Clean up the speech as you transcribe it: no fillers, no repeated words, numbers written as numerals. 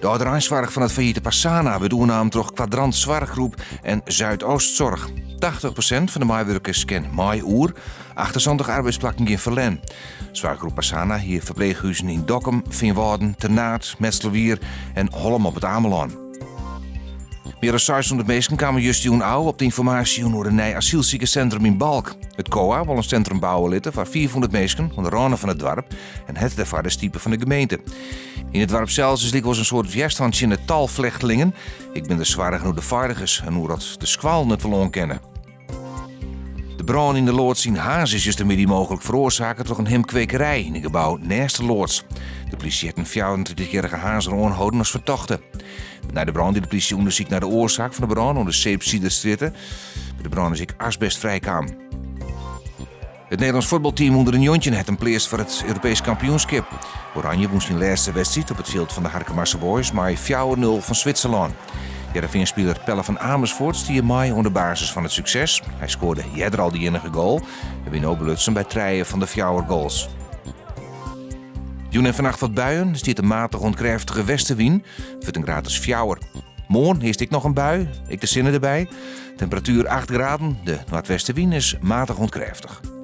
De âldereinsoarch fan it fajite Pasana wurdt oernaam troch Kwadrant Soarchgroep en Zuidoostzorg. 80% fan de meiwurkers kin mei oer, 78 arbeidsplakken gean ferlern. Soarchgroep Pasana hie ferpleechhuzen yn Dokkum, Feanwâlden, Ternaard, Metslawier en Hollum op It Amelân. Mear as 600 minsken kamen justerjûn ôf op de ynformaasjejûn oer in nij asylsikerssintrum yn Balk. It COA wol in sintrum bouwe litte foar 500 minsken oan de râne fan it doarp en hat dêrfoar de stipe fan de gemeente. Yn it doarp sels is lykwols in soad wjerstân tsjin it tal flechtlingen. Ek binne der soargen oer de feiligens en oer oft de skoallen it wol oankinne. De brân yn de loads yn Harns is justermiddei mooglik feroarsake troch in himpkwekerij yn in gebou nêst de loads. De plysje hat in 34-jierrige Harnzer oanholden as fertochte. Nei de brân die de plysje ûndersyk nei de oarsaak fan de brân oan de Seepsiederstrjitte. By de brân is ek asbest frijkaam. It Nederlânsk fuotbalteam ûnder de 19 hat him pleatst foar it Europeesk kampioenskip. Oranje wûn syn lêste wedstriid op it fjild fan de Harkemase Boys mei fjouwer-nul fan Switserlân. Hearrenfeanspiler Pelle van Amersfoort stie mei oan de basis fan it sukses. Hy skoarde earder al de iennige goal en wie no belutsen by trije fan de fjouwer goals. Jûn en fannacht wat buien, der stiet in matige oant krêftige westewyn. It wurdt in graad as fjouwer. Moarn earst ek noch in bui, ek de sinne derby. Temperatuer 8 graden, de noardwestewyn is matich oant krêftich.